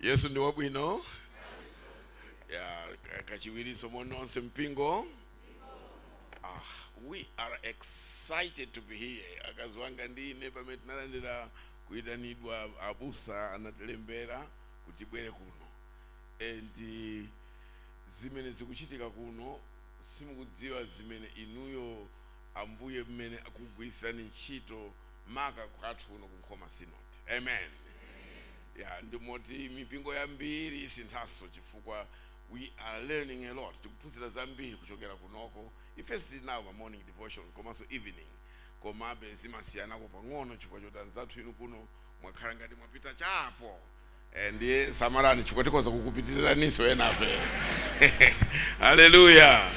Yesu ndi wabwino. Ya, kachiwiriso mononse mpingo. Ah, we are excited to be here. Akazi wanga ndine, pamene tinalandira kuyitanidwa, abusa anatilembera kuti tibwere kuno, and zimene zikuchitika kuno simukudziwa zimene inuyo Ambuye mmene akugwiritsirani ntchito, maka kwathu kuno ku Nkhoma Synod. Amen. Ya, ndimoti mipingo yambiri isinthanso chifukwa we are learning a lot. Tikuphunzira zambiri kuchokera kunoko. Ifenso tili nawo pa morning devotion komanso evening, komabe zimasiyanako pang'ono chifukwa choti anzathu inu kuno mwakhala ngati mwapita chapo. Ndiye samalani chifukwa tikhoza kukupitiriraninso enafe. Haleluya.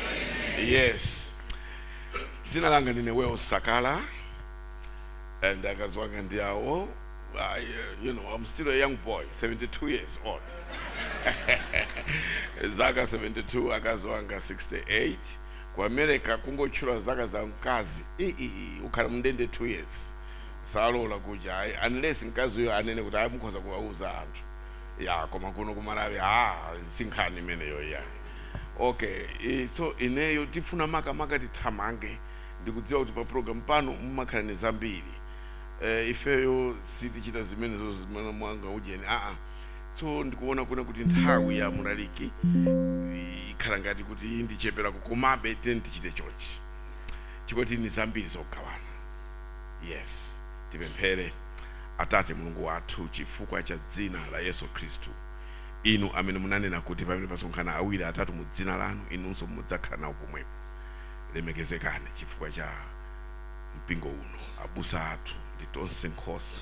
Yes, dzina langa ndine Wells Sakala and akazi wanga ndi awo. I'm still a young boy, 72 years old, zaka 72, akazi wanga 68. Ku America kungotchula zaka za mkazi, ii, ukhala mndende 2 years. Salola kuja, ayi, unless mkazi uyo anene kuti ayi, mukhoza kuwauza anthu. Ya, koma kuno kumalawi, ah, sinkhani imeneyo ya. Okay, so ineyo tifuna makamaka tithamange. Ndikudziwa kuti pa program pano mumakhala ni zambiri. Ifeyo sitichita zimenezo zimene mwanga ujeni, aa. So ndikuona kuna kuti nthawi ya mulaliki ikhala ngati kuti ndicheperako, komabe tiyeni tichite chonchi chifukwa tili ni zambiri zogawana. Yes, tipemphere. Atate Mulungu wathu, chifukwa cha dzina la Yesu Khristu, inu amene munanena kuti pamene pasonkhana awiri, atatu mu dzina lanu, inunso mudzakhala nawo pomwepo, lemekezekani chifukwa cha mpingo uno, abusa athu ndi tonse nkhosa.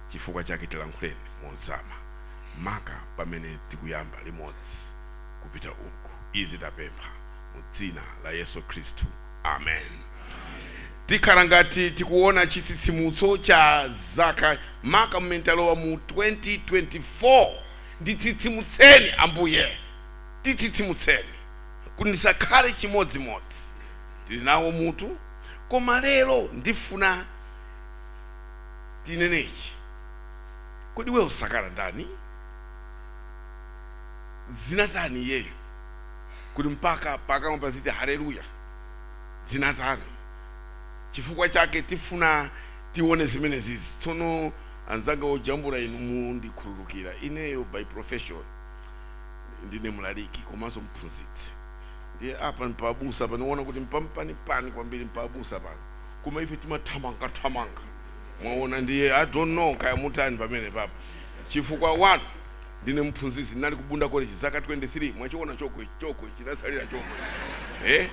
Chifukwa chake tilankhuleni mozama, maka pamene tikuyamba limodzi kupita uku. Izi tapempha mu dzina la Yesu Khristu, amen. Tikhala ngati tikuona chitsitsimutso cha zaka, maka mmene talowa mu 2024. Nditsitsimutseni Ambuye, titsitsimutseni kuti ndisakhale chimodzimodzi. Tili nawo mutu, koma lero ndifuna tinenechi: kodi we usakala ndani? Zinatani iyeyo kuti mpaka pakamwa paziti haleluya? Zinatani? Chifukwa chake tifuna tione zimene zizi. Tsono anzanga ojambula, inu mundikhululukira, ineyo by profession ndine mlaliki komanso mphunzitsi. Ndiye apa mpabusa panoona kuti mpampanipani kwambiri, mpabusa pano, koma ife timathamanga thamanga, mwaona. Ndiye I don't know kaya mutani pamene papa, chifukwa one, ndine mphunzitsi, ndinali ku Bunda College zaka 23. Mwachiona chokwe chokwe chinatsalira chokwe, eh?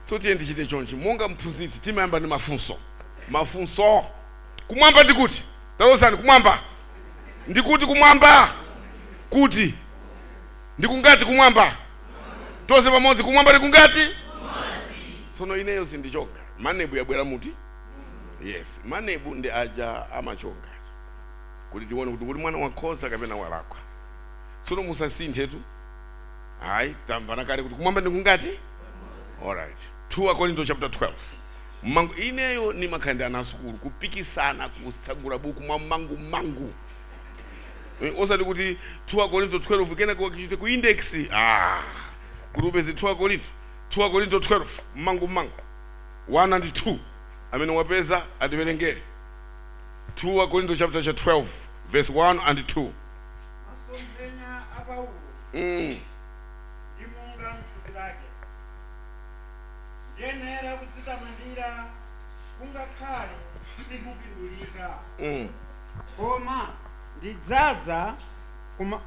So tiye ndichite chonchi. Monga mphunzitsi timayamba ndi mafunso. Mafunso: kumwamba ndikuti? Talozani kumwamba ndikuti? Kumwamba kuti? Ndikungati kumwamba? Tonse pamodzi, kumwamba ndikungati? Tsono ineyo sindichonga. MANEB yabwera muti? Yes, MANEB ndi aja amachonga kuti tione kuti mwana wakhoza kapena walakwa. Tsono musasinthe tu, hayi. Tamvana kale kuti kumwamba ndikungati? Alright, 2 Akorinto chapter 12. Mangu ineyo nimakhala ndi ana asukulu kupikisana kutsagula buku mwa mangu mangu. Osati kuti 2 Akorinto 12 kena kuchite ku index, ah, kuti upeze 2 Akorinto. 2 Akorinto 12, mangu mangu, 1 and 2. Amene wapeza atiwerengere 2 Akorinto chapter cha 12 verse 1 and 2. Masomphenya a Paulo ndi munga mthupi lake. Ndiyenera kudzitamandira, kungakhale sikupindulika. Koma ndidzadza kuma.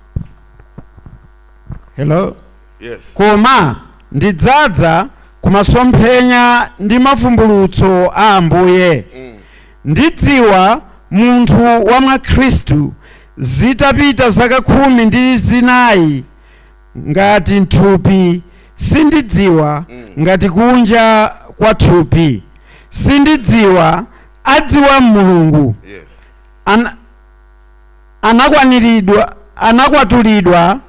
Hello? Yes. Koma ndidzadza kumasomphenya ndi mavumbulutso a Ambuye. Ndidziwa munthu wa mwa Khristu, zitapita zaka 14, ngati mthupi sindidziwa, ngati kunja kwa thupi sindidziwa, adziwa Mulungu. Anakwaniridwa, anakwatulidwa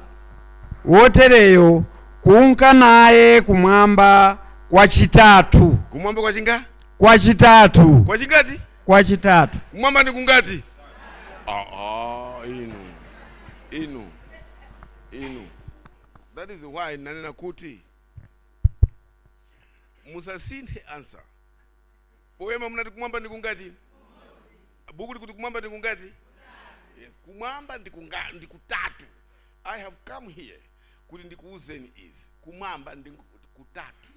wotereyo kunka naye kumwamba kwachitatu. Kumwamba kwachinga? Kwachitatu. Kwachingati? Kwachitatu. Kumwamba ndi kungati? Ah, ah, inu Inu, inu, that is why nanena kuti musasinthe answer. Poyamba munati kumwamba ndikungati? Buku likuti kumwamba ndikungati? Yes, kumwamba ndikutatu. I have come here kuti ndikuuzeni izi. Kumwamba ndikutatu.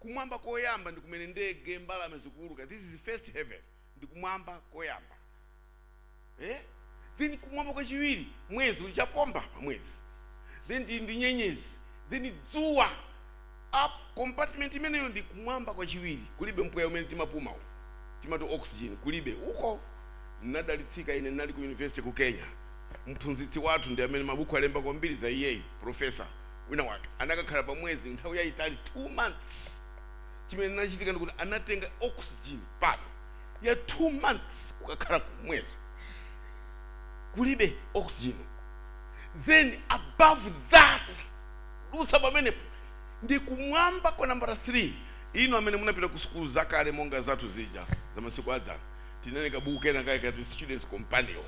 Kumwamba koyamba ndi kumene ndege, mbalame zikuuluka. This is the first heaven, ndi kumwamba koyamba, eh? Then kumwamba kwachiwiri, mwezi uli chapomba pa mwezi, then ndi nyenyezi, then dzuwa. Up compartment imeneyo ndi kumwamba kwachiwiri. Kulibe mpweya umene timapuma uku, timati oxygen, kulibe uko. Ndinadalitsika ine, ndinali ku university ku Kenya. Mphunzitsi wathu ndi amene mabuku alemba kwambiri za iyeyu, professor wina wake, anakakhala pa mwezi nthawi yayitali, 2 months. Chimene nachitika ndikuti anatenga oxygen pano ya 2 months kukakhala ku mwezi, kulibe oxygen. Then above that, dutsa pamenepo, ndi kumwamba kwa nambala 3. Ino amene munapita ku sukulu zakale monga zathu zija za masiku adzana, tinene kabuku kena kake kati Students Companion,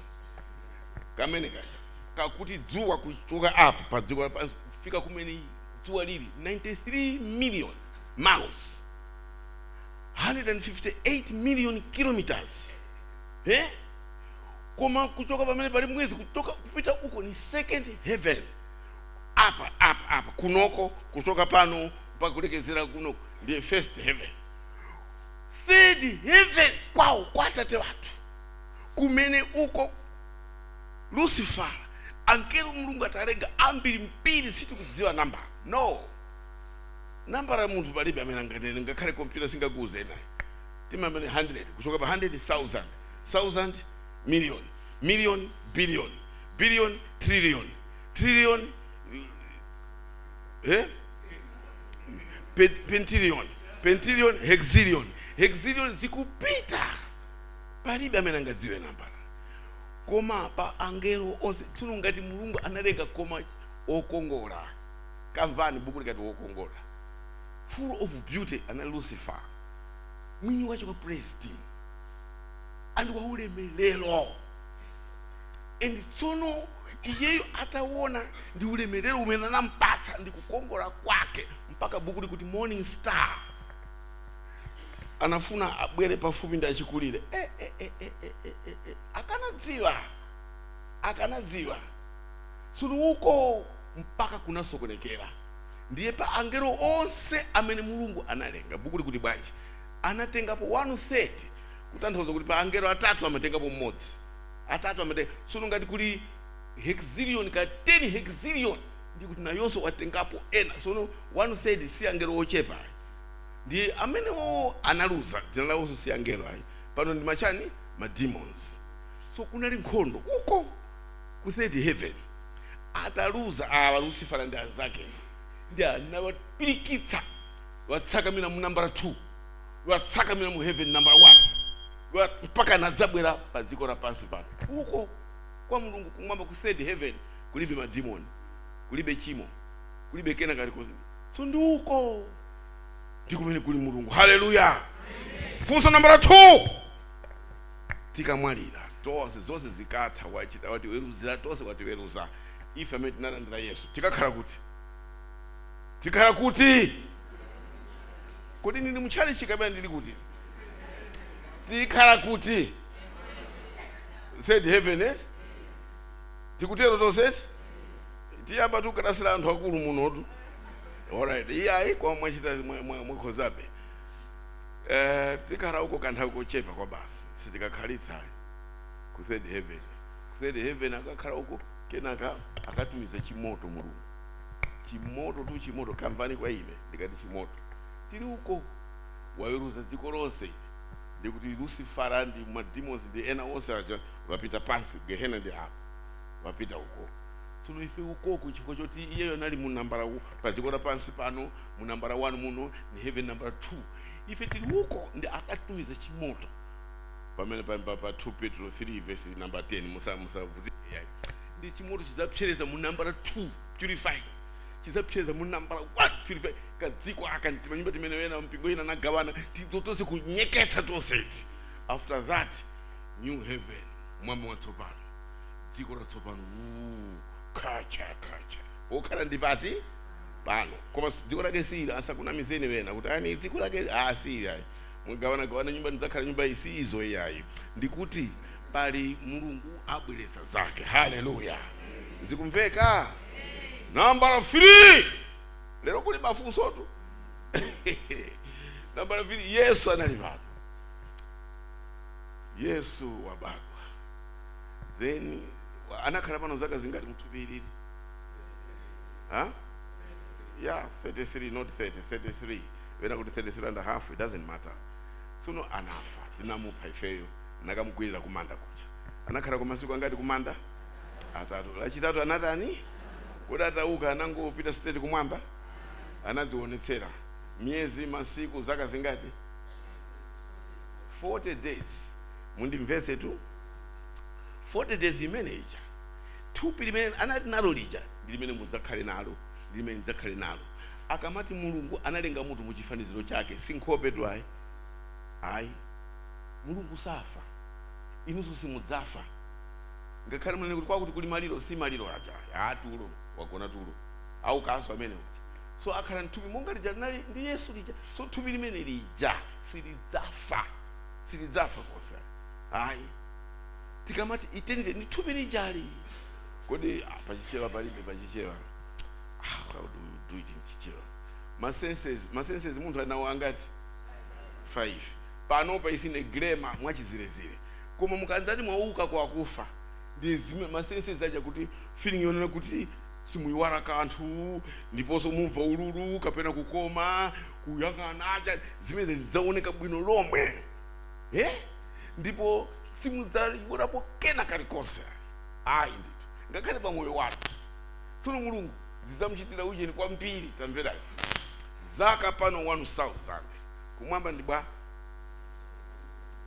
kamene kaja kakuti dzuwa kuchoka apo pa dziko lapansi kufika kumene dzuwa lili 93 million miles, 158 million kilometers, eh? Koma kuchoka pamene pali mwezi kuchoka kupita uko ni second heaven. Apa, apa, apa kunoko, kuchoka pano mpaka kulekezera kunoko ndiye first heaven. Third heaven, kwawo kwa atate wathu, kumene uko Lucifer, angelo Mulungu atalenga ambiri mbiri, sitikudziwa namba. No nambala ya munthu palibe amene anganene, ngakhale kompyuta singakuuze naye. Timamene 100, kuchoka pa 100,000, 1000 million, million, billion, billion, trillion, trillion, eh? Pentillion, pentillion, hexillion, hexillion, zikupita. Palibe amene angadziwe nambala. Koma pa angelo onse tsono, ngati Mulungu analenga, koma okongola, kamvani buku likati wokongola, full of beauty, ana Lucifer, mwini wacho wa praise team and waulemerero. And tsono iyeyo ataona ndi ulemerero umene anampatsa ndi kukongola kwake, mpaka buku likuti morning star anafuna abwere pafupi ndi achikulire. Eh, eh, eh, eh, eh, eh, eh, eh. Akanadziwa, akanadziwa. Tsono uko mpaka kunasokonekera. Ndiye pa angelo onse amene Mulungu analenga, buku likuti bwanji? Anatengapo 130, kutanthauza kuti pa angelo atatu amatengapo mmodzi, atatu amatenga. Tsono ngati kuli hexillion ka 10 hexillion, ndikuti nayonso watengapo ena. Tsono 1/3 si angelo ochepa ayi. Ndiye amenewo analuza dzina lawonso, si angelo ayi, pano ndi machani? Ma demons. So kunali nkhondo uko ku third heaven. Ataluza awa, Lucifer ndi anzake, ndi anawapirikitsa, watsakamira mu nambala 2, watsakamira mu heaven number 1, mpaka anadzabwera pa dziko lapansi pano. Uko kwa Mulungu kumwamba ku third heaven kulibe mademoni, kulibe chimo, kulibe kena kalikonse. So ndi uko ndi kumene kuli Mulungu. Haleluya! Funso nambala 2: tikamwalira tonse, zonse zikatha, wachita watiweruzira tonse, watiweruza ife amene tinalandira Yesu, tikakhala kuti? Tikhala kuti? Kodi ndili mutchalichi kapena ndili kuti? Tikhala kuti? Third heaven, eh? Tikutero tonse? Tiyamba tikukadasira anthu akulu munotu. Alright, iyayi, kwa mwachita mwakhozabe. Tikhala uko kanthawi kochepa kwa basi, sitikakhalitsa ku third heaven. Ku third heaven akakhala uko, kenaka akatumiza chimoto Mulungu, chimoto tu, chimoto. Kamvani kwa ine ndikati chimoto. Tili uko, waweruza dziko lonse, ndikuti Lucifera ndi mademons ndi ena onse aja wapita pansi, gehena ndi apo, wapita uko. Tsono ife ukoko, chifukwa choti iyeyo anali mu nambala pa dziko lapansi pano mu nambala 1, muno ni heaven nambala 2, ife tili uko, ndi akatumiza chimoto pamene pa 2 Petro 3 verse number 10. Musavutike yayi. Ndi chimoto chidzapsereza mu nambala 2, purify, chidzapsereza mu nambala 1, purify kadziko aka, timanyumba timene wena mpingo ina nagawana tonse, kunyeketsa tonseti. After that, new heaven, mwamba watsopano, dziko latsopano. Uu. Kacha kacha wokhala ndi pati pano, koma dziko lake sili. Asakunamizeni wena kuti ani dziko lake sili ayi, mugawana gawana nyumba, ndidzakhala nyumba iyi, si izo iyayi. Ndikuti pali Mulungu abweretsa zake. Haleluya! Zikumveka? Nambala 3, lero kuli mafunsotu. Nambala 3, Yesu anali pano, Yesu wabadwa, then anakhala pano zaka zingati muthupi ilili? Huh? Yeah, 33, not 30, 33. Wena kuti 33 and a half, it doesn't matter. Tsono anafa, tinamupha ifeyo, nakamugwirira kumanda kuja. Anakhala kwa masiku angati kumanda? 3. Lachitatu anatani? Kodi atauka anangopita straight kumwamba? Anadzionetsera miyezi, masiku, zaka zingati? 40 days. Mundimvetse tu, 40 days imene ija, thupi limene anali nalo lija ndi limene mudzakhale nalo, ndi limene mudzakhale nalo. Akamati Mulungu analenga munthu mu chifaniziro chake, si nkhope tu ayi, ayi. Mulungu safa, inunso simudzafa. Ngakhale munene kuti kwakuti kuli maliro, si maliro aja, a tulo, wagona tulo, aukanso amene uja. So akhala mthupi monga lija linali ndi Yesu lija. So thupi limene lija silidzafa, silidzafa konse ayi. Tikamati eternity ndi thupi lijali. Kodi pachichewa palibe pachichewa? How do you do it in Chichewa? Ma senses, ma senses munthu anawo angati? 5. Panopa isine grammar mwachizirezire, koma mukanzati mwauka kwa akufa, ndi zime ma senses aja, kuti feeling yonena kuti simuyiwala kanthu, ndiponso mumva ululu kapena kukoma, kuyang'ana acha, zimene zidzaoneka bwino lomwe, eh? Ndipo simudzayionapo kena kalikonse ayi ndithu, ngakhale pa moyo wanu. Tsono Mulungu zidzamuchitira ujeni kwambiri. Tamverani, zaka pano 1000, kumwamba ndi bwa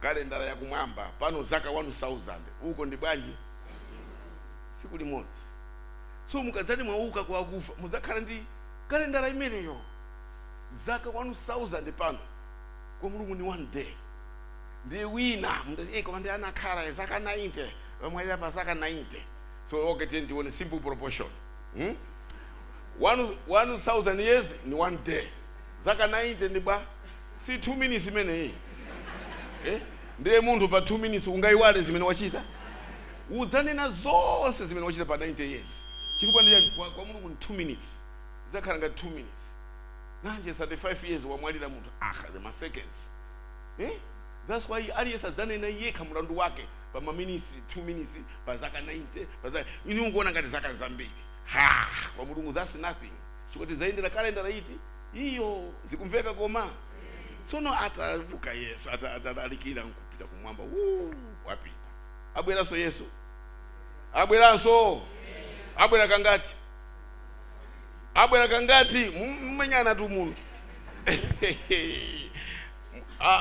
kalendala yakumwamba pano zaka 1000, uko ndi bwanji? Tsiku limodzi. So mukadzati mwauka kwa akufa, mudzakhala ndi kalendala imeneyo. Zaka 1000 pano, kwa Mulungu ni one day. Ndiye wina mndati, koma ndi anakhala zaka 90, wamwalira pa zaka 90. So okay, tiye tione simple proportion, 1000 years ni one day, zaka 90 ndi bwa? Si 2 minutes imeneyi, eh? Ndiye munthu pa 2 minutes ungayiwale zimene wachita? Udzanena zonse zimene wachita pa 90 years. Chifukwa ndi kwa Mulungu ni 2 minutes, idzakhala ngati 2 minutes. Nanje 35 years wamwalira munthu, aha, the ma seconds, eh? That's why aliyense adzanena yekha mulandu wake pa ma minutes, 2 minutes pa zaka 90. Pa zaka inu mukuona ngati zaka zambiri, ha, kwa Mulungu that's nothing, chifukwa tidzayendera kalendala iti iyo. Zikumveka? Koma tsono atabuka Yesu, atalalikira nkupita kumwamba, wuu, wapita. Abweranso Yesu, abweranso. Abwera kangati? Abwera kangati? Mmenyana tu muno.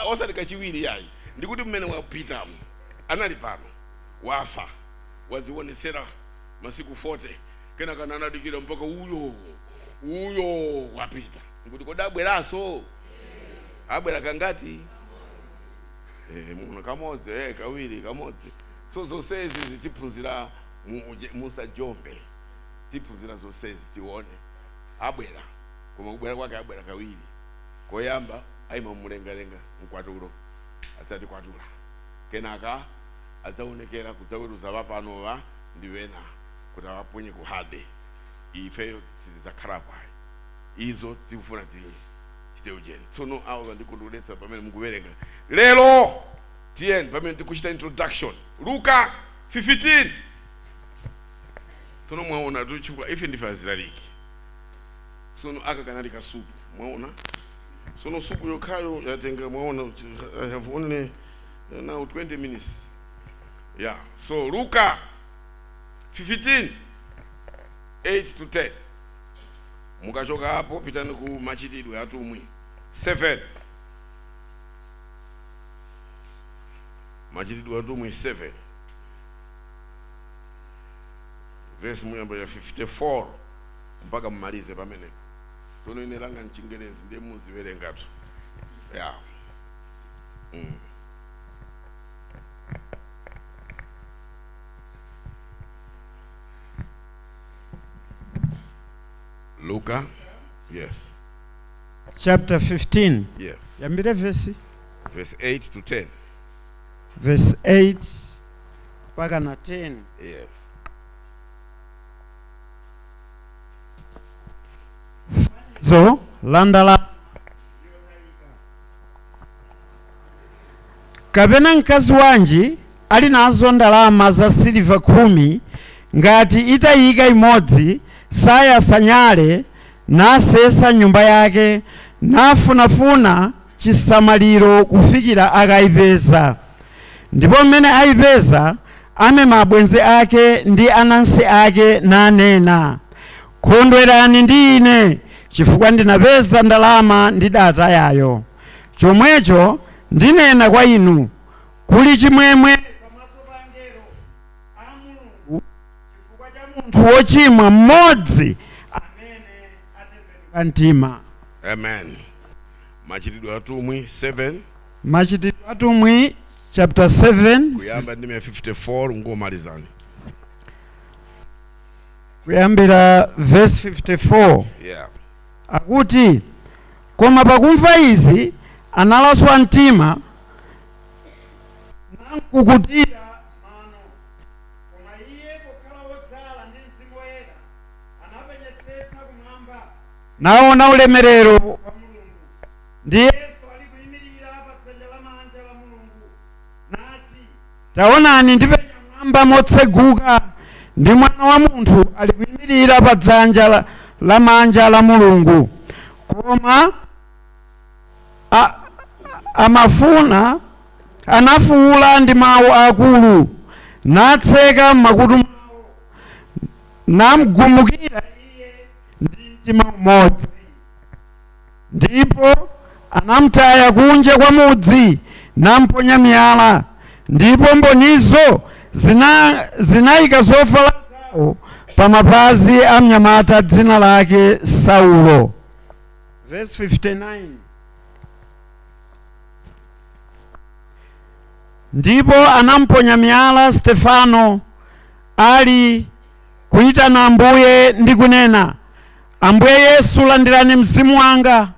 Osati kachiwiri yayi. Ndikuti mmene wapitamo, anali pano, wafa, wadzionetsera masiku 40, kenaka anadikira mpaka uyo uyo wapita, nkuti kodi abweranso? Abwera kangati? Muno kamodzi, kawiri, kamodzi. So zonsezi zitiphunzira musajombe, tiphunzira zonsezi, tione. Abwera, koma kubwera kwake abwera kawiri. Koyamba ayima mumlengalenga mkwatulo, adzatikwatula. Kenaka adzaonekera kudzaweruza vapanowa ndi wena kuti awaponye ku hade. Ifeyo sitidzakhalapo ayi. Izo tikufuna tichite ujeni. Tsono awo vandikondweretsa pamene mukuwerenga lero. Tiyeni, pamene tikuchita introduction, Luka 15. Tsono mwaona tu, chifukwa ife ndife azilaliki. Tsono aka kanali kasupu, mwaona. Tsono supu yokhayo yatenga, mwaona, I have only now 20 minutes, yeah. So Luka 15 8 to 10. Mukachoka apo pitani ku Machitidwe Atumwi 7, Machitidwe Atumwi 7, verse muyamba ya 54 mpaka mmalize pamenepo. Tsono ine langa mchingerezi, ndiye muziwerengatu ya. Luka, yes. Chapter 15. Yes. Yambire vesi. Verse 8 to 10. Verse 8 mpaka na 10. Yes. Zo la ndalama. Kapena mkazi wanji ali nazo ndalama za siliva 10, ngati itayika imodzi, sayasa nyale, nasesa nyumba yake, nafunafuna chisamaliro kufikira akayipeza? Ndipo mmene ayipeza, amema abwenzi ake ndi anansi ake, nanena, "Kondwerani ndi ine, chifukwa ndinapeza ndalama ndidatayayo." Chomwecho ndinena kwa inu, kuli chimwemwe pamaso pa angelo a Mulungu chifukwa cha munthu wochimwa mmodzi amene atembenuka mtima. Amen. Machitidwe Atumwi 7. Machitidwe Atumwi chapter 7. Kuyamba ndime 54, ngomalizani. Kuyambira verse 54. Yeah. Akuti, koma pakumva izi analaswa mtima, namkukutira mano. Koma iye, pokhala wodzala ndi Mzimu Woyera, anapenyetsetsa kumwamba, naona ulemerero wa Mulungu, ndi Yesu ali kuyimirira pa dzanja lamanja la Mulungu, nati, "Taonani, ndipenya mwamba motseguka, ndi Mwana wa Munthu ali kuyimirira pa dzanja lamanja la Mulungu." Koma amafuna anafuwula ndi mawu akulu, natseka m'makutu mwawo, namgumukira iye ndi mtima umodzi. Ndipo anamtaya kunja kwa mudzi, namponya miyala. Ndipo mbonizo zinayika zovala zawo pa mapazi a mnyamata dzina lake Saulo. Verse 59. Ndipo anamponya miyala Stefano, ali kuyitana Ambuye ndi kunena, "Ambuye Yesu, landirani mzimu wanga."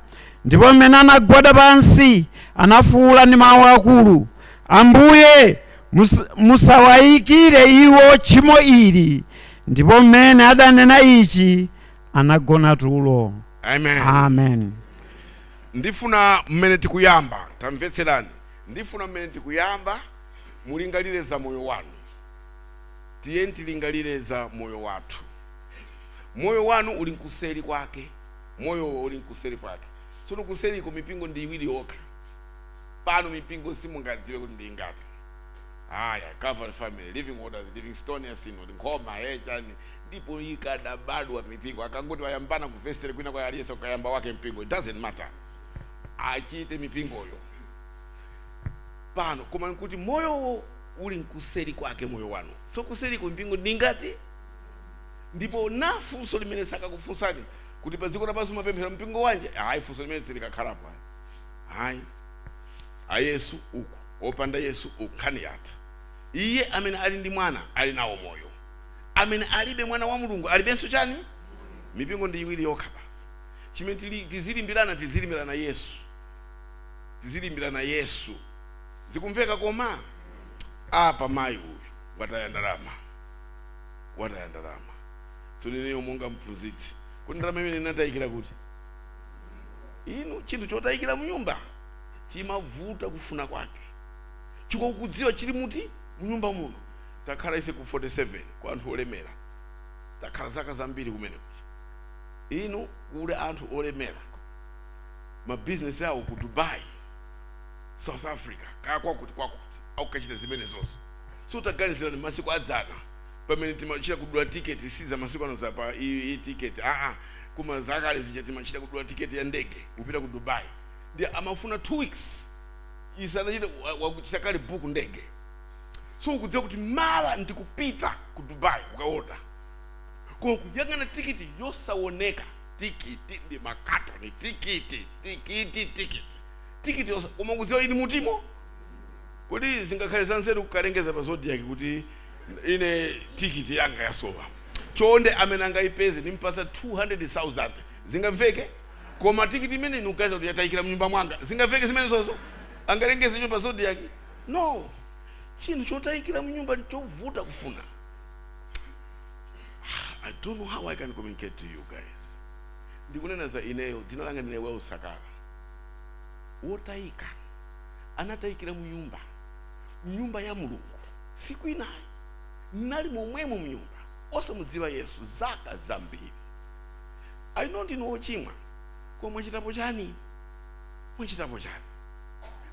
Ndipo mmene anagwada pansi, anafuwula ndi mawu akulu, "Ambuye, musawayikire iwo tchimo ili." Ndipo mmene adanena ichi, anagona tulo. Amen. Amen. Ndifuna mmene tikuyamba, tamvetserani, ndifuna mmene tikuyamba mulingalire za moyo wanu. Tiye tilingalire za moyo wathu. Moyo wanu uli nkuseri kwake, moyo uli nkuseri kwake. Tsono kuseriko mipingo ndi iwiri yokha pano. Mipingo simungadziwe kuti ndi ingati. Aya, Calvary Family, Living Waters, Livingstonia Synod, Nkhoma, chani, ndipo ikadabadwa mipingo. Akangoti wayambana ku vestry kwina kwa aliyese ukayamba wake mpingo, it doesn't matter, achite mipingoyo pano. Koma nkuti moyowo uli nkuseri kwake, moyo wanu. So kuseriko mpingo ndingati? Ndipo na funso limene sakakufunsani kuti pa dziko lapansi mapemphera mpingo wanje, hayi, funso limene silikakhalapo, hayi. Ayesu uku, opanda Yesu uku, nkhani yatha. Iye amene ali ndi Mwana ali nawo moyo, amene alibe Mwana wa Mulungu alibenso chani? Mipingo ndi iwiri yokha basi. Chimene tizilimbirana, tizilimbirana Yesu, tizilimbirana Yesu. Zikumveka? Koma apa mayi uyu wataya ndalama, wataya ndalama. So ineyo monga mphunzitsi, kuti ndalama imene inatayikira kuti inu, chinthu chotayikira munyumba chimavuta kufuna kwake, chikokudziwa chili muti munyumba muno. Takhala ise ku 47 kwa anthu olemera, takhala zaka zambiri kumene kuja. Inu, kuli anthu olemera, mabizinesi awo ku Dubai, South Africa, kaya kwakuti kwakuti, akukachita zimene zonso. So taganizirani masiku adzana pamene timachita kudula tiketi, siza masiku ano zapa e-ticket, aa, koma zakale zija timachita kudula tiketi ya ndege kupita ku Dubai. Ndi amafuna 2 weeks isanachite wakuchita kale book ndege. So ukudziwa kuti mawa ndikupita ku Dubai kukaona, koma kuyang'ana tikiti yosaoneka, tikiti ndi makatoni, tikiti, tikiti, tikiti, tikiti yosa, koma ukudziwa ili mutimo. Kodi zingakhale zanzeru kukalengeza pa Zodiak kuti ine tikiti yanga yasowa? Chonde, amene angayipeze nimpasa 200,000. Zingamveke? Koma tikiti imene nugaza kuti yatayikira mnyumba mwanga, zingamveke zimene zozo? Angalengeze nyumba Zodiak? No. Chinthu chotayikira mnyumba ndichovuta kufuna. I don't know how I can communicate to you guys. Ndikunena za ineyo, dzina langa ndine Wells Sakala, wotayika, anatayikira munyumba, mnyumba ya Mulungu. Siku inayi nali momwemo mnyumba, osamudziwa Yesu zaka zambiri. I know ndinu wochimwa, koma mwachitapo chani? Mwachitapo chani?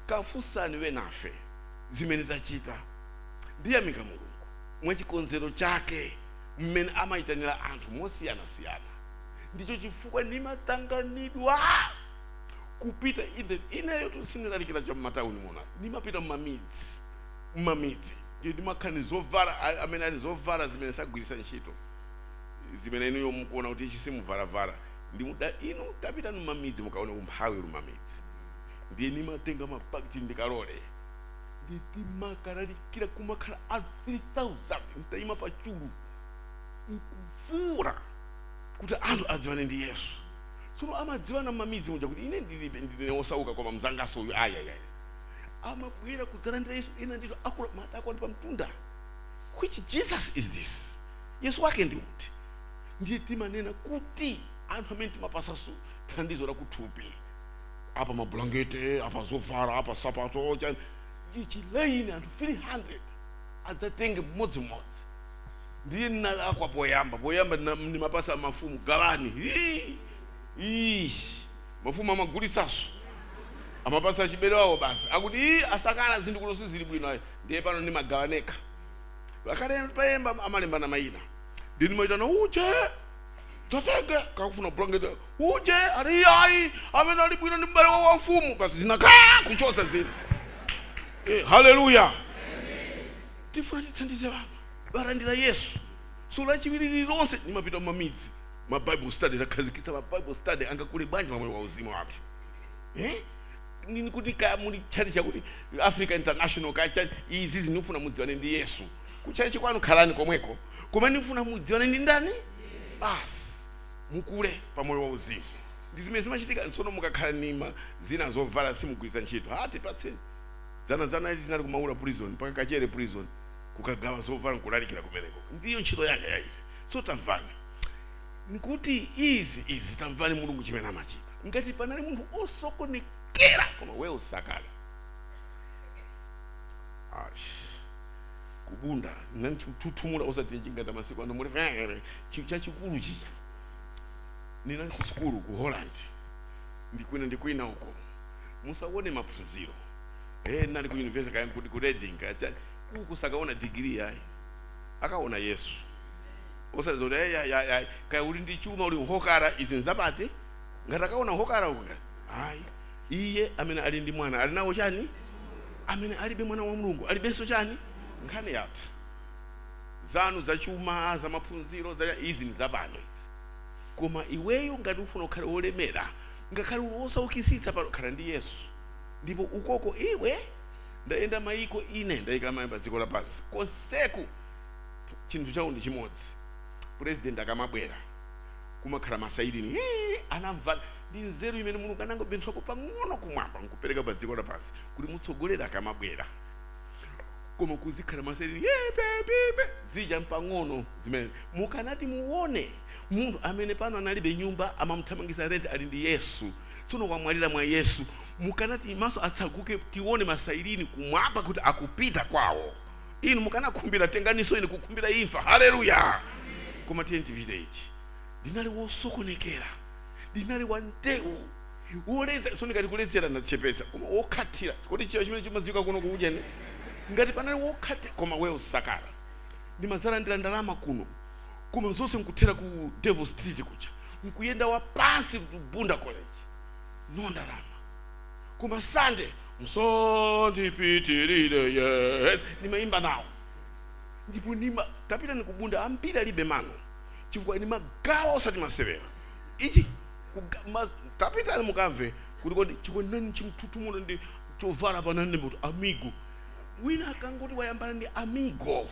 Kafunsani wenafe zimene tachita. Ndiyamika Mulungu mwachikonzero chake mmene amayitanira anthu mosiyanasiyana. Ndicho chifukwa nimatanganidwa kupita ineyo tusindilalikira cha mmatawuni muno, nimapita mmamidzi, mmamidzi. Ndiyo ndimakhala ndi zovala, amene ali zovala zimene sagwiritsa ntchito, zimene inuyo mukuona kuti ichi simuvalavala. Ndimuda inu tapita mmamidzi, mukaone umphawi uli mmamidzi. Ndiye nimatenga mapakiti ndikalole, ndimakalalikira, kumakhala anthu 3000, ntayima pachulu nkufuula kuti anthu adziwane ndi Yesu. Tsono amadziwana mmamidzi muja kuti ine ndilibe, ndine wosauka, koma mzangaso uyu ayayaya amabwera kudzalandira Yesu. Ina ndito akula matako ali pamtunda, "Which Jesus is this? Yesu wake ndi uti?" Ndiye timanena kuti anthu amene timapasaso thandizo la kuthupi, apa mabulangete, apa zovala, apa sapato, chani, chilaini anthu 300 adzatenge mmodzimmodzi. Ndiye ndinalakwa poyamba. Poyamba ndimapasa mafumu, gawani. Hii! Ish, mafumu amagulitsaso, amapasa achibere wawo basi, akuti ii, asakala zinthu kuno sizili bwino ayi. Ndiye pano ndimagawa nekha. Akale payemba amalembana mayina, ndi ndimaitana uje, tatenge kakufuna bulangete uje, ali ayi, amene ali bwino ndi m'bale wawo wa mfumu basi, zinaka kuchotsa zina. Haleluya! Tifuna tithandize vanthu balandira Yesu. So Lachiwiri lililonse nimapita mumamidzi, ma Bible study. Takhazikitsa ma Bible study, angakule bwanji pamwe wa uzimu wathu, eh? Nini kuti kaya muli chali chakuti Africa International, kaya chani, izi zinifuna mudziwane ndi Yesu. Kuchali chikwanu khalani komweko, koma ndifuna mudziwane ndi ndani basi, mukule pamoyo wa uzimu. Ndi zimene zimachitika. Tsono mukakhala nima zina zovala simugwiritsa ntchito, ha, tipatseni. Dzana ili tinali kumaula prison mpaka Kachere prison, kukagawa zovala nkulalikira kumeneko. Ndiyo ntchito yanga ya ine. So tamvani nkuti izi izi, tamvani Mulungu chimene amachita. Ngati panali munthu osokonekera, koma we usakala. Ash, kubunda nanchitutumula, osati chingata masiku ano muli chachikulu chicha. Ninali ku sukulu ku Holland, ndikwina ndikwina uko, musaone maphunziro. Nali ku university, kaya kuti ku Reading, kaya chani uku, sakaona degree yayi, akaona Yesu. Osati zoti ya kaya uli ndi chuma, uli nhokara, izi nzapati ngati akaona nhokara uku ngati ayi. Iye amene ali ndi mwana ali nawo chani? Amene alibe mwana wa Mulungu alibenso chani? Nkhani yatha. Zanu zachuma, zamaphunziro, za izi ni zapano izi, koma iweyo ngati ufuna ukhale wolemera, ngakhale uli wosaukitsitsa pano, khala ndi Yesu. Ndipo ukoko iwe, ndayenda mayiko ine, ndayika mayi pa dziko lapansi konseku, chinthu chawo ndi chimodzi. President akamabwera kumakhala ma siren. Hii, anamva ndi nzeru imene Mulungu anangobenthwako pang'ono kumwamba nkupereka pa dziko lapansi kuti mutsogolera akamabwera, koma kuzikhala ma siren pepepe zija mpang'ono zimene mukanati muone munthu amene pano analibe nyumba, amamuthamangisa rent, ali ndi Yesu, tsono wamwalira mwa Yesu. Mukanati maso atsaguke, tione ma siren kumwamba kuti akupita kwawo, inu mukanakhumbira tenganiso ine kukhumbira imfa. Haleluya! Koma tiye tipite ichi. Ndinali wosokonekera, ndinali wandewu, woleza, so ndikati kuledzera ndachepetsa, koma wokhathira. Kodi chiyo chimene chimadziwika kuno kuujeni ngati panali wokhathira, koma we usakala. Ndimazalandira ndalama kuno, koma zonse nkuthera ku Devil Street kuja, nkuyenda wapansi ku Bunda College, no ndalama. Koma Sande msondipitirire yes, nimayimba nawo. Ndipo nima tapita nikubunda, ambiri alibe mano chifukwa nimagawa, osati masewera ichi. Tapitani mukamve kuti kodi chikonani chimthuthumulo ndi chovala panani kuti amigo. Wina akangoti wayambana ndi amigo,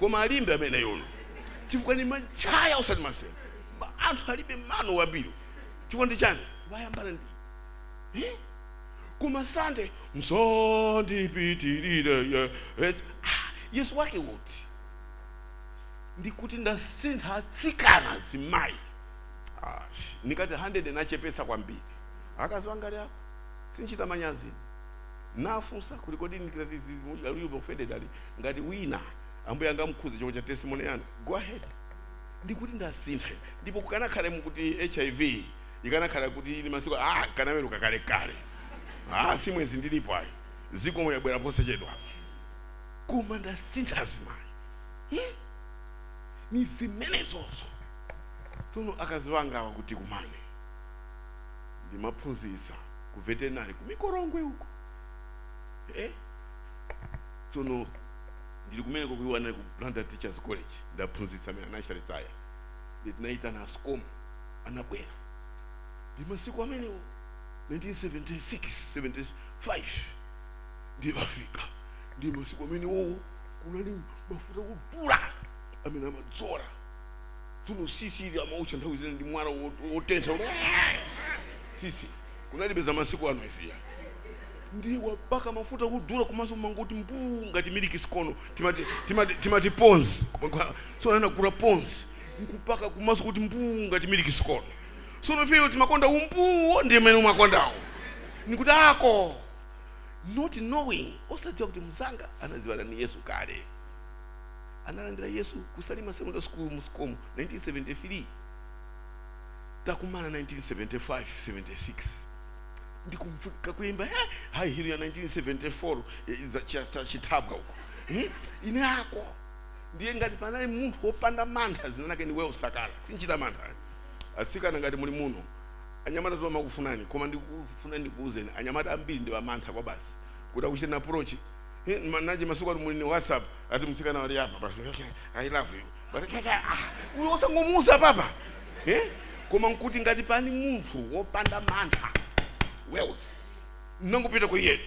koma alimbe amene yoyo. Chifukwa ni machaya, usati masewera. Anthu alibe mano wambiri. Chifukwa ndi chani? Wayambana ndi, eh? Koma Sande msondipitirire yes. Ah, Yesu wake uti? Ndikuti ndasintha atsikana, zimayi. Ah, nikati 100 nachepetsa kwambiri. Akazi wanga ali apo, sinchita manyazi. Nafunsa kuti kodi nikati you offended ali ngati wina ambuye angamkhuze chifukwa cha testimony yanu, go ahead. Ndikuti ndasintha, ndipo kukanakhala mukuti HIV ikanakhala kuti ili masiku, ah, kanaweruka kale kale. Ah, si mwezi ndilipo ayi, zikomo yabwera posachedwa. Koma ndasintha zimayi, Ni zimenezozo. Tsono akazi wanga awa kuti kumane ndimaphunzitsa ku veterinary ku Mikorongwe uko, eh? Tsono ndili kumeneko, kuiwana ku Blantyre Teachers College, ndaphunzitsa amene anachita retire, nditinaitana a SCOM, anabwera. Ndi masiku amenewo, 1976 75, ndiye bafika. Ndi masiku amenewo kunali mafuta kudula amene amadzora. Tsono sisi ili amaucha nthawi zina ndi mwala wotentha sisi, kunalibe za masiku ano iziya. Ndi wapaka mafuta kudula komanso mangoti mbuu ngati miliki sikono, timati Pond's. So anagula Pond's nkupaka kumaso kuti mbuu ngati miliki sikono. Sono ifeyo timakonda umbuwo, ndi mmene umakondawo. Nikuti ako not knowing, osadziwa kuti mzanga anadziwana ni Yesu kale, analandira Yesu kuSalima Secondary School mu SCOM 1973. Takumana 1975 76, ndikumfuka kuimba high heel ya 1974, chithabwa uko, eh? Ine ako ndiye ngati panali munthu wopanda mantha, zina lake ni Wewo Sakala. Sinchita mantha. Atsikana, ngati muli muno, anyamata tomakufunani, koma ndikufuna ndikuuzeni, anyamata ambiri ndi wamantha kwa basi kuti akuchita approach. Naje masiku ano muli ni WhatsApp, ati mtsikana wali apa basi, "I love you," but ah, uyo osangomuuza papa, eh? Koma nkuti ngati pani munthu wopanda mantha, Wales, nangopita ku iye,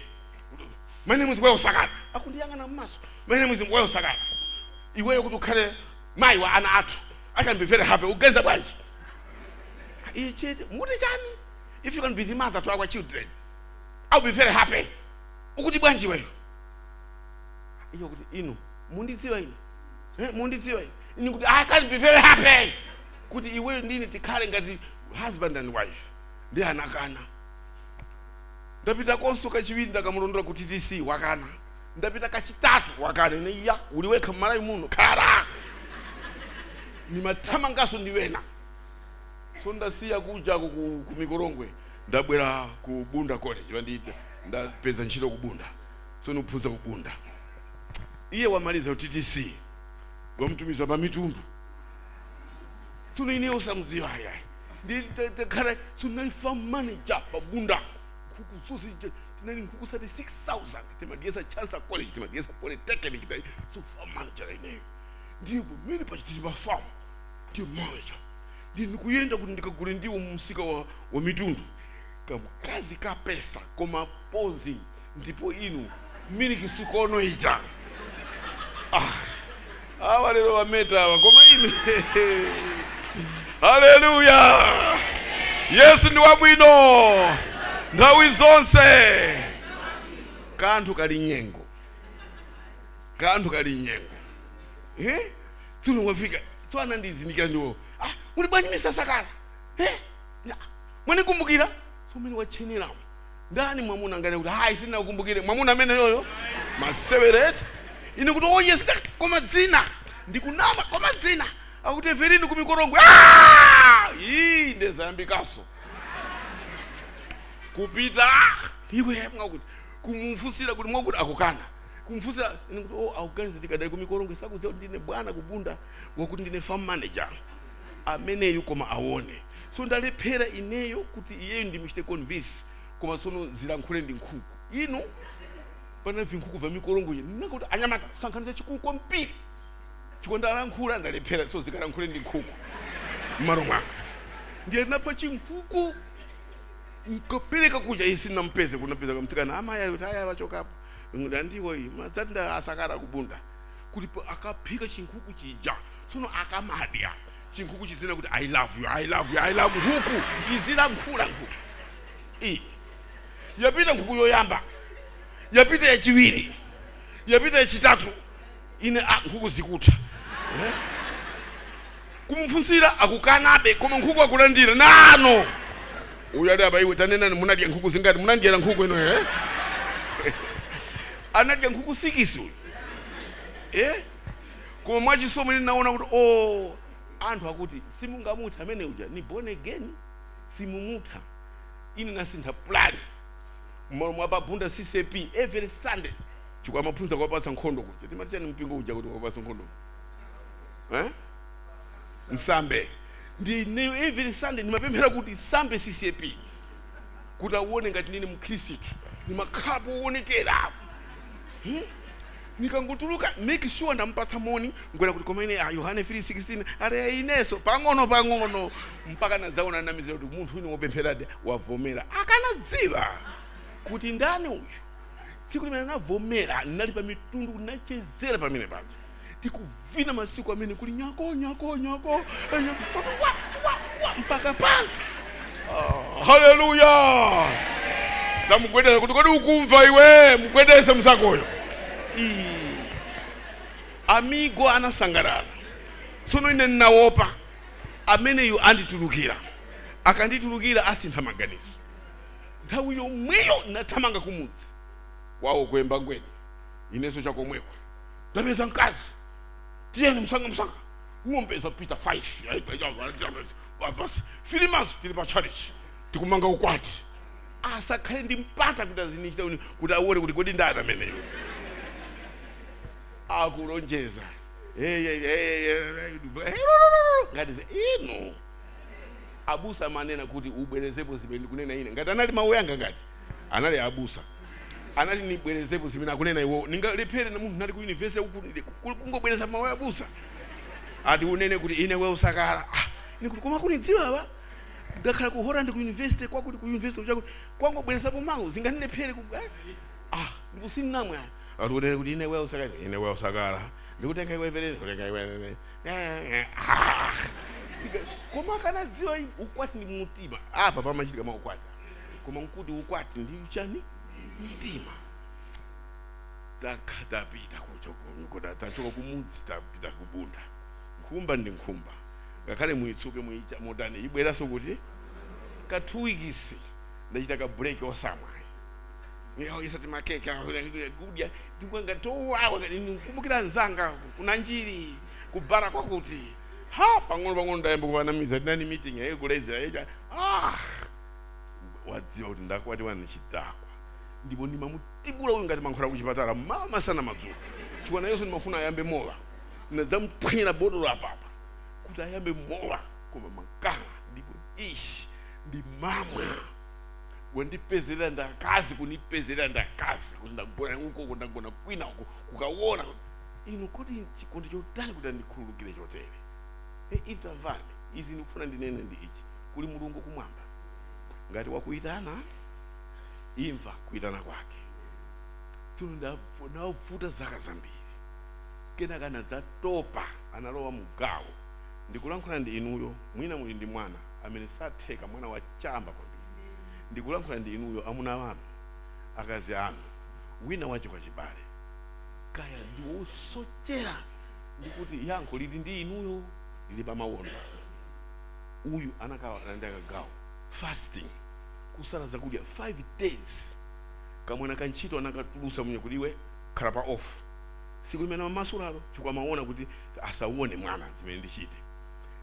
"My name is Wales Sakala." Akundiyang'ana mmaso, "My name is Wales Sakala. Iweyo kuti ukhale mayi wa ana athu, I can be very happy. Ugeza bwanji?" Ichete muti chani? "If you can be the mother to our children, I'll be very happy. Ukuti bwanji iweyo?" Iyo kuti, "Inu mundidziwa ine, eh, mundidziwa ine?" Ine kuti, "I can be very happy kuti iweyo ndine tikhale ngati husband and wife." Ndi anakana. Ndapita konso kachiwiri, ndakamulondola ku TTC, wakana. Ndapita kachitatu, wakana. Ine iya, uli wekha mmalawi muno, khala nimathamangaso ndi wena. So ndasiya kujako ku Mikorongwe, ndabwera ku Bunda College. Wandi ndapeza ntchito ku Bunda, so ndikuphunzitsa ku Bunda. Iye wamaliza ku TTC, wamutumiza pa mitundu. Tsono ine osamudziwa ayayi, ndikhala so ndinali farm manager pa Bunda. Nkhuku zonse tinali nkhuku 36,000, timadyesa Chancellor College, timadyesa Polytechnic. So farm manager ineyo, ndiye pamene pachitili pa farm ndiye manager, ndiye ndikuyenda kuti ndikagule ndiwo mumsika wa mitundu, kamkazi kapesa koma Pond's, ndipo inu miliki sikono ija. Ah, awa lero wameta awa, koma inu, haleluya! Yesu ndi wabwino nthawi zonse. Kanthu kali nyengo, kanthu kali nyengo, eh? Tsono wafika, tso anandizindikira ndiwo, "Ah, muli bwanji misasakala, eh? Mwanikumbukira?" So mene wacheneramu ndani mwamuna ngane kuti hayi, sindinakukumbukire. Mwamuna amene yoyo masewereti. Ine kuti, "Oh yes, koma dzina ndikunama, koma dzina." Akuti Everini kuMikorongwe. Ah! Ii, ndezayambikaso kupita iwe mwakuti kumufusira kuti mwakuti akukana kumfusira. Ine kuti, "Oh, akuganiza tikadali kuMikorongwe, sakudziwa kuti ndine bwana kubunda, wakuti ndine farm manager ameneyu." Koma aone, so ndalephera ineyo kuti iyeyo ndimuchite convince. Koma tsono zilankhule ndi nkhuku inu, pana vinkhuku vya Mikorongwe, ndinakuti anyamata sankhaniza chikulu kwambiri chiko ndalankhula, ndalephera. So zikalankhule ndi nkhuku mmalo mwanga. Ndiye ndinapha chinkhuku nkapereka kuja, isi sinampeze. Kunapeza kamtsikana, amayi kuti aya wachokapo, ndandiwo iyi madzati nda asakara kubunda. Kuti akaphika chinkhuku chija, tsono akamadya chinkhuku chizina kuti, "I love you, I love you, I love you." Nkhuku izilankhula. Nkhuku I yapita, nkhuku yoyamba yapita, yachiwiri yapita, yachitatu. Ine, ah, nkhuku zikutha, eh? Kumfunsira akukanabe, koma nkhuku akulandira nano. Uyu ali apa, iwe tanenani, munadya nkhuku zingati? Munandyera nkhuku ino, eh? Anadya nkhuku 6 uyu, eh? Koma mwachisomo ine naona kuti, oh, anthu akuti simungamutha amene uja ni born again, simumutha. Ine nasintha plan. Mmalo mwa pabunda CCAP every Sunday, chifukwa amaphunzitsa kuwapatsa nkhondo kuja, timati chani mpingo uja kuti kuwapatsa nkhondo, eh? Nsambe. Ndi ineyo every Sunday ndimapemphera kuti sambe CCAP, kuti auone ngati ndine mkhristu, ndimakhala poonekera, Nikangotuluka, make sure ndampatsa moni, ngwera kuti koma ine, ah, Yohane 3:16 ati ineso pang'ono pang'ono, mpaka nadzaona namizira kuti munthu ine wopempheradi wavomera. Akanadziwa kuti ndani uyu tsiku limene anavomera, ndinali pa mitundu, ndinachezera pamene paja, tikuvina masiku amene kuli nyako nyako nyako, eh, nyako, wa, wa, wa, mpaka pansi. Ah, haleluya! Tamugwedeza kuti, kodi ukumva iwe? Mugwedeze mzakoyo. Ii. Amigo anasangalala. Tsono ine ndinaopa ameneyu anditulukira, akanditulukira asintha maganizo. Nthawi yomweyo nathamanga kumudzi kwawo kuyemba ngweni, inenso chakomweko ndapeza mkazi, tiyeni msanga msanga, ng'ombe zapita 5 basi, 3 months tili pa church tikumanga ukwati. Asakhale ndi mpata kuti azinichita kuti aone kuti kodi ndani ameneyo akulonjeza. Hey, hey, hey, hey, hey, ngati inu abusa amanena kuti ubwerezepo zimene ndikunena ine, ngati anali mawu yanga, ngati anali abusa anali nibwerezepo zimene akunena iwo, ningalephere na munthu nali ku university uku kungobwereza mawu ya abusa ati unene kuti ine we usakala. Ah, ine kuti koma kunidziwa wa ndakhala ku Holland ku university kwakuti, ku university chakuti, kwangobwerezapo mawu zingandilephere ku, eh? Ah, ndikusinamwe aya ati unene kuti ine we usakala, ine we usakala, ndikutenga iwe pere, ndikutenga iwe. Ah, koma akanadziwa ukwati ndi mtima apa pamachitika maukwati, koma nkuti ukwati ndi chani? Mtima. Tapita kuja, tachoka kumudzi, tapita kubunda. Nkhumba ndi nkhumba, ngakhale muitsuke muicha motani, ibweranso kuti ka 2 weeks ndachita ka break, osamwa isati makeke kudya ndikanga towawa. Nkumbukira nzanga kunanjiri kubara kwakuti ha pang'ono pang'ono ndayamba kuvanamiza tinani meeting yaye kuledzera yecha. Ah, wadziwa kuti ndakwatiwa ni chidakwa, ndipo ndimamutibula uyu ngati mankhwala kuchipatala mmawa, masana, madzulo, chifukwa nayenso ndimafuna ayambe mowa. Ndinadzamuphwanyira botolo apapa kuti ayambe mowa, koma makala. Ndipo ishi ndimamwa, wandipezerera ndakazi, kunipezerera ndakazi kuti ndagona uko, ndagona kwina uko, kukaona inu kodi chikondi chotani kuti andikhululukire chotere? E, itamvani izi ndikufuna ndinene ndi ichi: kuli Mulungu kumwamba. Ngati wakuyitana, imva kuyitana kwake. Tsono ndavuta zaka zambiri, kenaka anadzatopa, analowa mugawo. Ndikulankhula ndi inuyo mwina muli ndi mwana amene satheka, mwana wachamba kwambiri. Ndikulankhula ndi inuyo amuna wanu, akazi anu, wina wacho kachibale kaya ndi wosochera, ndikuti yankho lili ndi inuyo, lili pamawondo. Uyu anakawa anandiyaka fasting, kusala zakudya 5 days. Kamwana kantchito anakatulusa munye kuti iwe khala pa off siku limene mamasulalo, chifukwa amaona kuti asauone mwana zimene ndichite.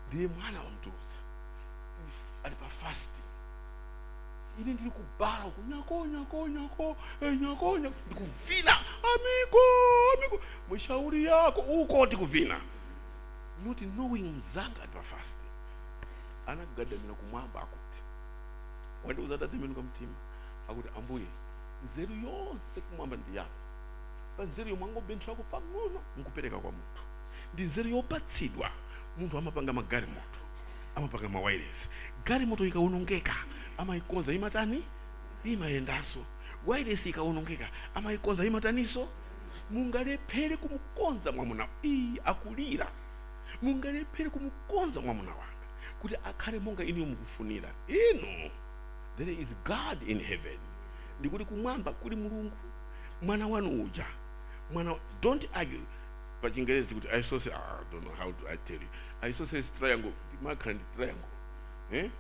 Ndiye mwana wamtulusa ali pa fasting. Ine ndili kubala uku, nyako nyako nyako, eh, nyako nyako, ndikuvina, amigo amigo, mshauri yako uko, tikuvina, not knowing mzanga ali pa fasting. Anagadamira kumwamba, akuti wandiuza atatembenuka mtima, akuti, "Ambuye, nzeru yonse kumwamba ndi yako. Pa nzeru yomwe angobenthulako pang'ono nkupereka kwa munthu, ndi nzeru yopatsidwa munthu. Amapanga magalimoto, amapanga mawayilesi. Galimoto ikawonongeka amayikonza, imatani? Imayendanso. Wireless ikawonongeka amayikonza, imataninso? Mungalephere kumukonza mwamuna, iyi akulira, mungalephere kumukonza mwamuna wanga kuti akhale monga inu mukufunira inu. There is God in heaven, ndikuti kumwamba kuli Mulungu. Mwana wanu uja, mwana, don't argue. Pa Chingerezi kuti isosceles, I don't know how to, I tell you, isosceles triangle, makhala ndi triangle, eh?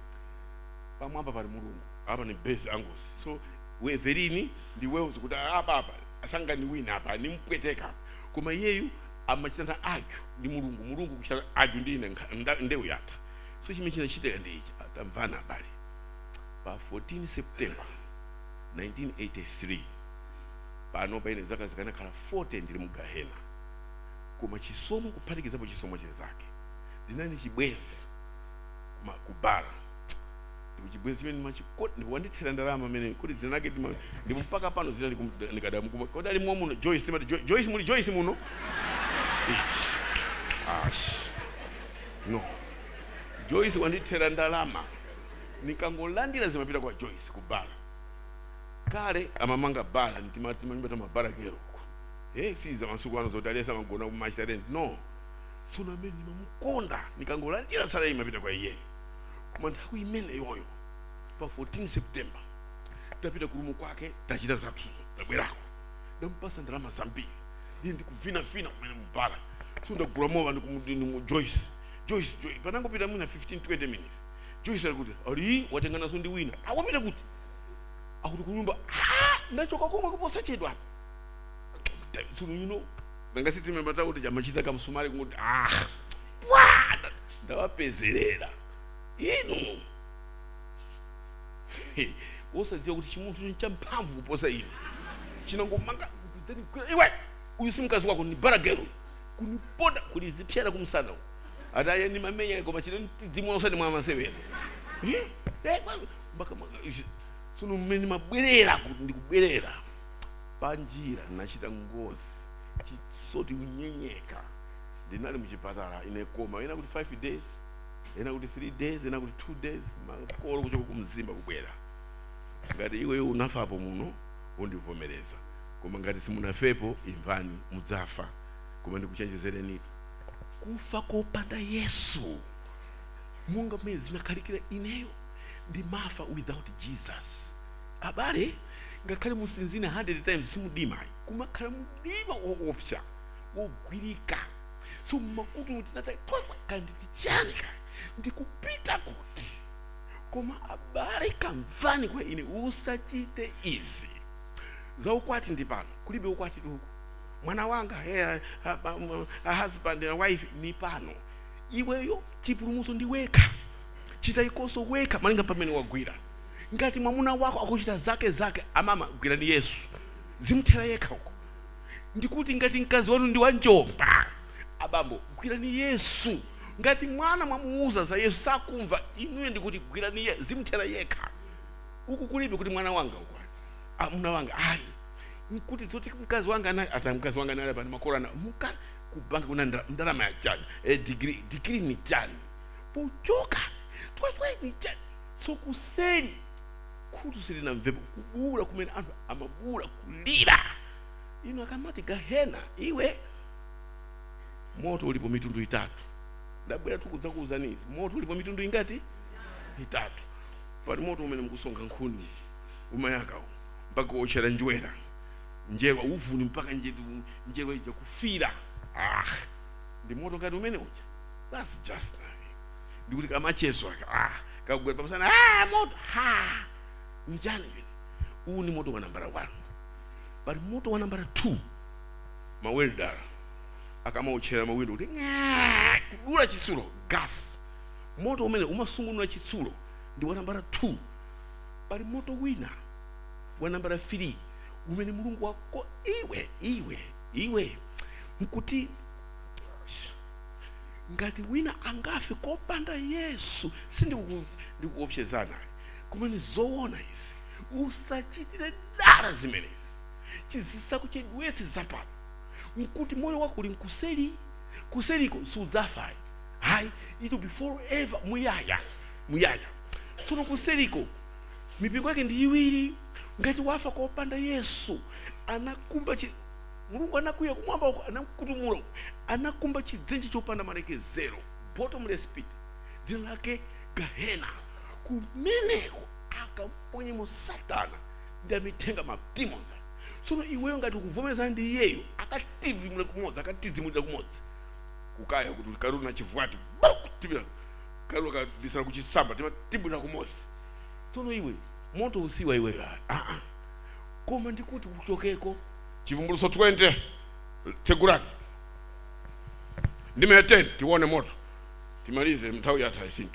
Pamwamba pali Mulungu, apa ni base angles. So weverini ndi Wales kuti apa apa asangani wina, apa nimpweteka. Koma iyeyu amachitana argue ndi Mulungu, Mulungu kuchitana argue ndi ine, ndewu yatha. So chimene chinachitika ndi ichi, atamvana abale, pa 14 September 1983, pano paine zaka zikanakhala 40 ndili mu gahena. Koma chisomo, kuphatikizapo chisomo chenzake, ndinali chibwenzi kubala, ndipo chibwenzi chimene ndimachiko, ndipo wandithera ndalama amene kuti dzina lake ndipo mpaka pano dzina nikadamu kodi ali muno Joyce, timati Joyce, muli Joyce muno? Ish. Ash. No, Joyce wandithera ndalama, nikangolandira zimapita kwa Joyce kubala. Kale amamanga bala timanyumba tamabala keroko, eh, siza masiku ano zoti aliyesa amagona kumachita rent, no. Tsono amene ndimamukonda, nikangolandira salary imapita kwa iyeyo. Koma nthawi imene yoyo pa 14 September, tapita ku room kwake, tachita zathuzo, tabwerako, ndampasa ndalama zambiri, ndiye ndikuvinavina kumene mubala. So ndagula mowa ndi Joyce, Joyce, Joyce. Panangopita mwina 15 20 minutes, Joyce ali kuti ali watenganaso ndi wina. Awapita kuti? Akuti kunyumba. Ah, ndachoka komwe kuposa chedwa. So you know nangasitimembata kuti chamachita kamsumali kunguti, ah, wa ndawapezerera inu, wosadziwa kuti chimunthu champhamvu kuposa inu chinangomanga iwe, uyu si mkazi wako, ni baragero, kuniponda kulizipyera kumsana uku. Ataye ni mamenya, koma chino tidzimwa usati mwa masewera. Tsono mmene mabwerera kuti ndikubwerera panjira, nachita ngozi, chisoti unyenyeka, ndinali muchipatala ine koma ena kuti 5 days, ena kuti 3 days, ena kuti 2 days, makolo kuchoka kumzimba kubwera. Ngati iweyo unafapo muno, undivomereza, koma ngati simunafepo, imvani, mudzafa. Koma ndikuchenjezereni, kufa kopanda Yesu, monga mmene zinakhalikira ineyo, ndimafa without Jesus. Abale, ngakhale musinzine 100 times, simudimayi, kumakhala mdima woopsa wogwirika. So mmakutu tinata kandi tichani kaya ndikupita kuti. Koma abale, kamvani kwa ine, usachite izi za ukwati. Ndi pano kulibe ukwati tuku, mwana wanga, hey, a husband and wife ni pano. Iweyo chipulumutso ndi wekha, chita ikoso wekha malinga pamene wagwira. Ngati mwamuna wako akuchita zake zake, amama, gwirani Yesu, zimthera yekha uko. Ndikuti ngati mkazi wanu ndi wanjomba, abambo, gwirani Yesu. Ngati mwana mwamuuza za Yesu sakumva, inuyo ndikuti gwirani Yesu, zimthera yekha uku. Kulibe kuti mwana wanga uku, ah, mwana wanga ayi, nkuti zoti mkazi wanga anali ata, mkazi wanga anali pani makolo ana muka kubanka kuna ndalama ya chani, eh, degree, degree ni chani, pochoka twatwa ni chani. So kuseri khutu silinamvepo kubula kumene anthu amabula kulira. Ino akamati gahena, iwe, moto ulipo mitundu itatu. Ndabwera tukudzakuuzani izi, moto ulipo mitundu ingati? Itatu. Pali moto umene mukusonkha nkhuni, umayakawo mpaka kuotchera njwera, njerwa uvuni mpaka njerwa ija kufira. Ah, ndi moto ngati umene uja. That's just nothing. Ndikuti kamacheso aka, ah, kagwera pamusana, ah, moto ha njani chene. Uwu ni moto wa nambala 1. Pali moto wa nambala 2, ma welder akamaotchera mawindo kuti ng'aa, kudula chitsulo, gas, moto umene umasungunula chitsulo ndi wa nambala 2. Pali moto wina wa nambala 3 umene Mulungu wako, iwe, iwe, iwe, nkuti ngati wina angafe kopanda Yesu, sindikuopsezana, kumene zoona izi, usachitire dala zimenezi, chizisakuchedwetse zapano. Nkuti moyo wako uli nkuseri, kuseriko sudzafa hayi, it will be forever, muyaya muyaya. Tsono kuseriko mipingo yake ndi iwiri. Ngati wafa kopanda Yesu, anakumba chi Mulungu anakwiya kumwamba uko, anakutumula, anakumba chidzenje chopanda malekezero, bottomless pit, dzina lake Gahena. Kumeneko akamponyemo Satana ndi amithenga, ma demons. Tsono iweyo ngati ukuvomereza ndi iyeyo, akatibimula kumodzi, akatizimulira kumodzi kukaya kuti kaluna chivwati tibira kaluna kabisala kuchitsamba timatibwira kumodzi. Tsono iwe moto usiwa iweyo ah. Koma ndikuti uchokeko. Chivumbulutso 20, tsegulani ndime ya 10, tione moto, timalize, nthawi yatha, I think.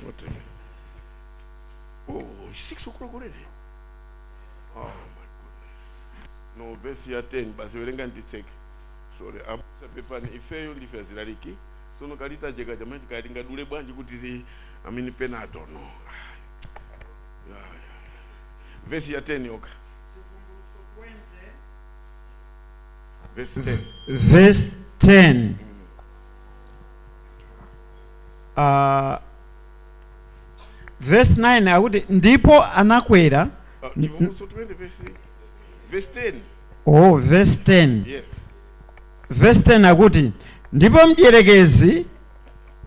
What time? Oh, 6 o'clock already. Oh my goodness. No, verse ya 10 basi, werenga nditseke. Sorry, abusa, pepani, ifeyo ndife azilaliki. Sono kalita jeka jamani kali ngadule bwanji kuti I mean penado no. Yeah. Verse ya 10 yoka. Verse 10. Verse 10, verse 9 akuti, ndipo anakwera. Chivumbulutso 20 verse 10. Oh, verse 10. Yes. Verse 10 akuti, ndipo mdierekezi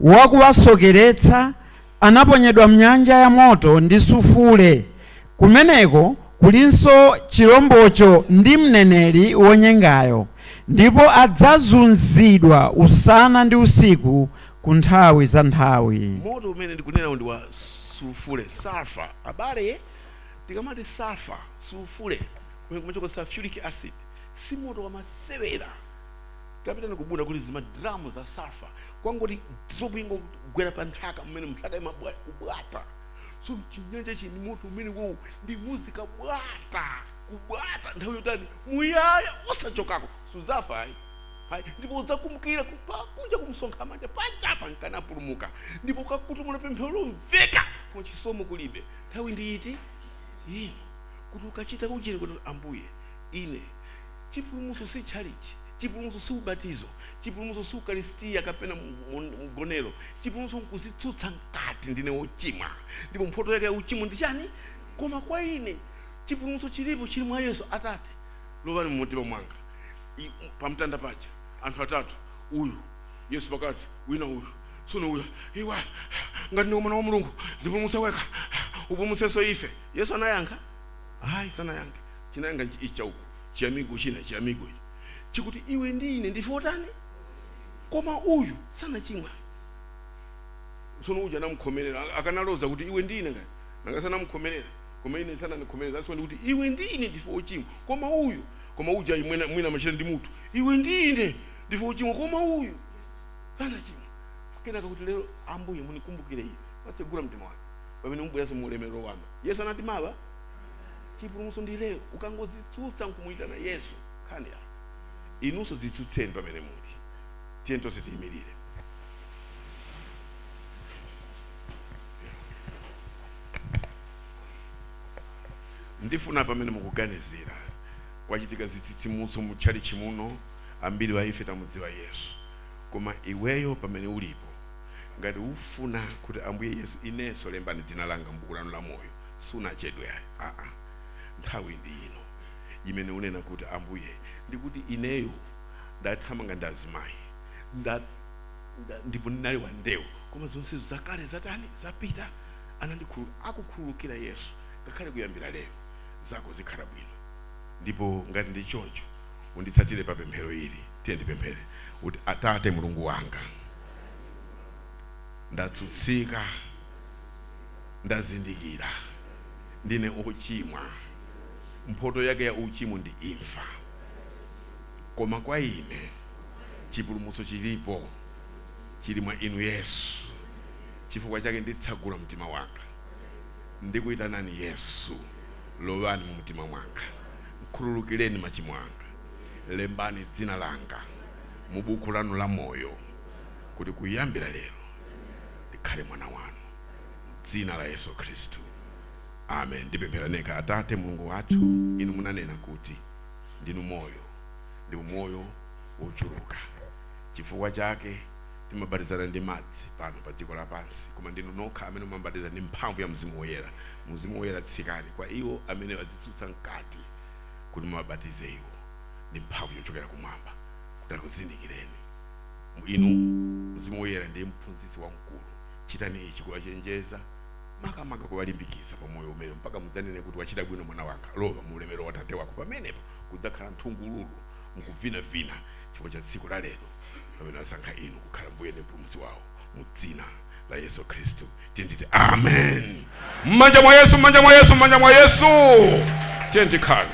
wakuwasokeretsa anaponyedwa mnyanja ya moto ndi sufule, kumeneko kulinso chilombocho ndi mneneri wonyengayo, ndipo adzazunzidwa usana ndi usiku ku nthawi za nthawi. Moto umene ndikunena ndi wa sulfure, sulfur. Abale, tikamati sulfur, sulfure, kumene kumachoko sulfuric acid, si moto wamasewera. Tapita nikubunda kuti zimadramu za sulfur, kwangoti drop ingogwera pa nthaka, mmene nthaka imabwata. So chinyanja chini moto umene wowu ndi muzika bwata kubwata nthawi yotani muyaya, osachokako, suzafa ayi hayi. Ndipo udzakumbukira kunja kumsonkha manja pachapa nkanapulumuka, ndipo ukakutumula pemphero lomveka, koma chisomo kulibe. Nthawi ndi iti ino kuti ukachita kuchini kuti ambuye, ine chipulumutso si tchalichi, chipulumutso si ubatizo, chipulumutso si ukaristiya kapena mgonero. Chipulumutso nkuzitsutsa mkati, ndine wochimwa, ndipo mphoto yake ya uchimo ndi chani? Koma kwa ine chipulumutso chilipo, chili mwa Yesu. Atate, lowani mumtima mwanga. Pamtanda paja anthu atatu, uyu Yesu pakati, wina uyu. Tsono uyu, iwa ngati ndiwe mwana wa Mulungu, dzipulumutse wekha, upulumutsenso ife. Yesu anayankha? Hayi, sanayankhe. Chinayankha ichi chauku, chiyamigo china, chiyamigo ichi chikuti, iwe ndi ine ndife otani? Koma uyu sanachimwa. Tsono uja anamukhomerera, akanaloza kuti iwe ndi ine ngati nanga sanamukhomerera, koma ine sanandikhomerera. That's why ndikuti iwe ndi ine ndife ochimwa, koma uyu, koma uja mwina mwina amachita ndi mutu, iwe ndi ine ndife ochimwa, koma uyu sanachimwa. Kenaka kuti lero, ambuye, munikumbukire ine, watsegula mtima wake pamene mubweranso mu ulemerero wanu. Yesu anati mawa chipulumutso ndi lero, ukangodzitsutsa nkumuyitana Yesu, nkhani yake. Inunso dzitsutseni pamene muli. Tiye tonse tiyimirire. Ndifuna pamene mukuganizira, kwachitika zitsitsimutso mu tchalichi muno, ambiri wa ife tamudziwa Yesu. Koma iweyo pamene ulipo, ngati ufuna kuti ambuye Yesu, inenso lembani dzina langa m'buku lanu la moyo, sunachedwe ayi. Aa, nthawi ndi ino imene unena kuti, ambuye, ndikuti ineyo ndathamanga ndi azimayi, ndipo ndinali wa ndewu, koma zonsezo zakale zatani, zapita, akukhululukira Yesu. Ngakhale kuyambira lero zako zikhala bwino. Ndipo ngati ndi choncho, unditsatire pa pemphero ili. Tiye ndipemphere kuti, atate Mulungu wanga, ndatsutsika, ndazindikira ndine ochimwa, mphoto yake ya uchimo ndi imfa, koma kwa ine chipulumutso chilipo, chili mwa inu Yesu. Chifukwa chake nditsagula mtima wanga, ndikuyitanani Yesu, lowani mu mtima mwanga, nkhululukireni machimo anga, lembani dzina langa mu buku lanu la moyo, kuti kuyambira lero ndikhale mwana wanu, dzina la Yesu Khristu, amen. Ndipemphera neka. Atate Mulungu wathu, inu munanena kuti ndinu moyo, ndipo moyo wochuluka. Chifukwa chake Timabatizana ndi madzi pano pa dziko lapansi, koma ndinu nokha amene mumabatiza ndi mphamvu ya Mzimu Woyera. Mzimu Woyera, tsikani kwa iwo amene adzitsutsa mkati, kuti mumabatize iwo ndi mphamvu yochokera kumwamba, kuti akuzindikireni inu. Mzimu Woyera ndiye mphunzitsi wamkulu. Chitani ichi kuwachenjeza, makamaka kuwalimbikitsa pamoyo umene mpaka mudzanene kuti, "Wachita bwino mwana wanga, lowa mu ulemerero wa tate wako." Pamenepo kudzakhala nthungululu mukuvinavina chifukwa cha tsiku la lero pamene asankha inu kukhala Mbuye ndi Mpulumutsi wawo, mu dzina la Yesu Khristu tiye nditi amen. M'manja mwa Yesu, m'manja mwa Yesu, m'manja mwa Yesu. Tiye tikhale.